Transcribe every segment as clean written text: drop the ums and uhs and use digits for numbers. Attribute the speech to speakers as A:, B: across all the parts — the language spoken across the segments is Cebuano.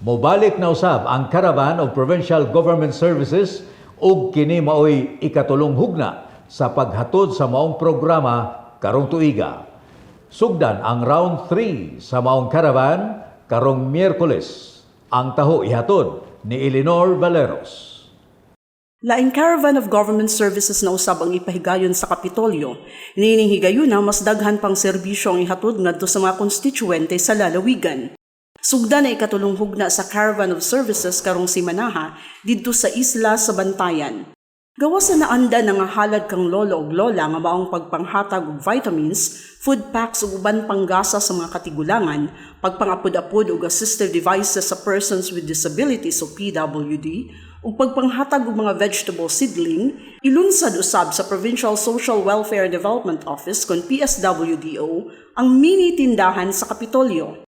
A: Mobalik na usab ang Caravan of Provincial Government Services ug kini maoy ikatulong hugna sa paghatod sa maong programa karong tuiga. Sugdan ang round 3 sa maong caravan karong Miyerkules. Ang taho ihatod ni Eleanor Valeros.
B: Laing Caravan of Government Services na usab ang ipahigayon sa Kapitolyo. Niining higayuna, mas daghan pang serbisyo ang ihatod ngadto sa mga konstituente sa lalawigan. Sugdan na ikatulong hugna sa Caravan of Services karong simanaha didto sa isla sa Bantayan. Gawas sa naanda na nga halad kang lolo ug lola nga maong pagpanghatag og vitamins, food packs ug uban pang gasa sa mga katigulangan, pagpangapod-apod og assistive devices sa persons with disabilities o PWD, ug pagpanghatag og mga vegetable seedling, ilunsad usab sa Provincial Social Welfare Development Office kon PSWDO ang mini tindahan sa Kapitolyo.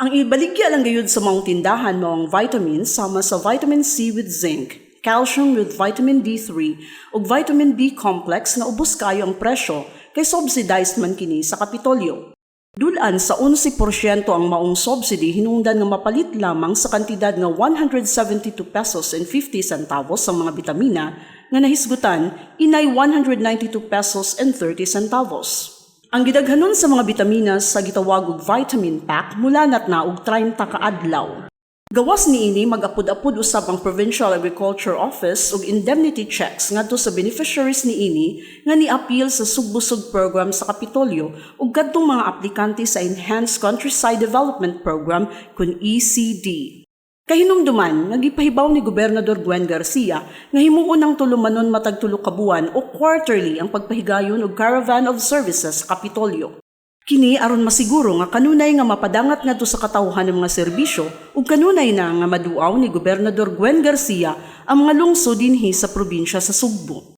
B: Ang ibaligya lang gayud sa maong tindahan mao ang vitamins sama sa vitamin C with zinc, calcium with vitamin D3 ug vitamin B complex nga ubos kayo ang presyo kay subsidized man kini sa Kapitolyo. Dulan sa 11% ang maong subsidy, hinungdan nga mapalit lamang sa kantidad nga 172 pesos and 50 centavos ang mga bitamina nga nahisgutan inay 192 pesos and 30 centavos. Ang gidaghanon sa mga bitaminas sa gitawag og vitamin pack mulanat na og 30 ka adlaw. Gawas niini, mag-apod-apod usab ang Provincial Agriculture Office og indemnity checks ngadto sa beneficiaries niini nga ni-appeal sa Sugbusog program sa Kapitolyo ug kadtong mga aplikante sa Enhanced Countryside Development Program kun ECD. Kahinumduman nga gipahibaw ni Gobernador Gwen Garcia nga himuon ng tulumanon matag 3 ka buwan o quarterly ang pagpahigayon og Caravan of Services sa Kapitolyo. Kini aron masiguro nga kanunay nga mapadangat ngadto sa katawhan ng mga serbisyo ug kanunay na nga maduaw ni Gobernador Gwen Garcia ang mga lungsod dinhi sa probinsya sa Sugbo.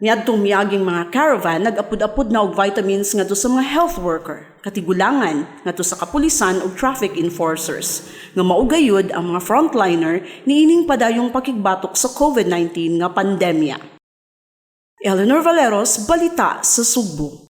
B: Niadtong miaging mga caravan, nag-apod-apod na og vitamins ngadto sa mga health worker, katigulangan, ngadto sa kapulisan ug traffic enforcers nga mao gayud ang mga frontliner niining padayong pakigbatok sa COVID-19 nga pandemya. Eleanor Valeros, Balita sa Sugbo.